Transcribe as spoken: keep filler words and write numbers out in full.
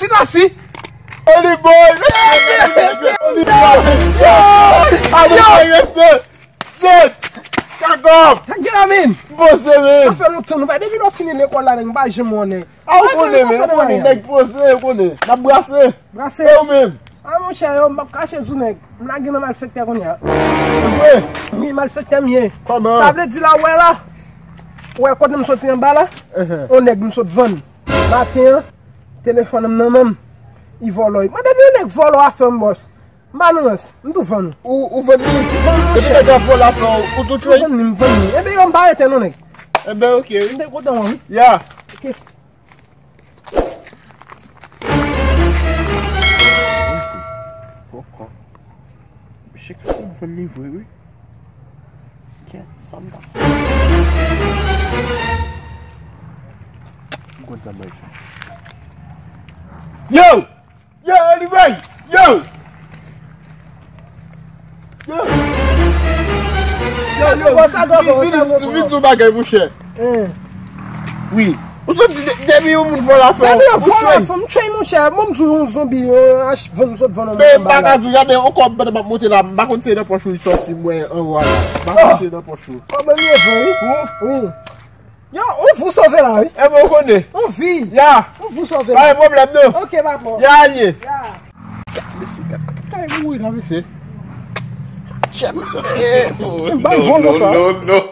Kasi. Oli boy. Oli boy. Yo. Yo. Yo. Yo. Kakòm. Sa k gen la, men? Poze, men. Sa fè lontan nou pa, depi nou fini lekòl la, nèg, m pa janm wè nèg. A, ou konnen, men, ou konnen, nèg poze, ou konnen. N ap brase. Brase. E ou menm? A, monchè, yo, m p ap kache di w, nèg. M lage nan malfektè kounye a. Ou vre? Wi, malfektè m ye. Kòman? Sa vle di la, ou wè la? Ou wè kote m soti anba la? Ehn. On nèg m sot vann. Maten an, telefòn m nan men m. Li vòlò. Mande m yon nèg vòlò afè m, bòs. M pa nan rans. M tou vann ou. Ou, ou vann li? Depi nèg la vòlò afè w, ou tou tchwey? M vann li, m vann li. Enben, yo, m pa rete non, nèg. Enben, oke, wi. M te kontan, wi. Ya. Oke. Poko. Misye ka fè m vann li vre, wi. Kèt, sa m ta fè? M konn sa m pral fè. Yo! Yo, Eli Ray! Yo! Yo! Yo, yo, vin, vin, vin, vin di yon bagay, monchè. Wi. Ou sot di de-, depi yon moun vòlò afè w, depi yon vòlò afè w, m tchwey, monchè. Bon, m di w yon zonbi, yon ach vann, m sot vann yon moun anba la. Men m pa ka di w, gade yon kòb pandan m ap monte la, m pa konn si se nan pòch ou li sòti, m wè anwo a la. M pa konn si se nan pòch ou. Kòb an li ye vre, wi. Wi. Yo, on vi w sove la, wi. Enben, ou konnen. On vi. Ya. On vi w sove la. Pa gen pwoblèm, non. Oke, papa. Ya, li ye. Ya. Mesye, gad, gad, gad, mouri la, mesye. Chè, mesye. Eh, oh, m pa non, vann non, sa. Non, non.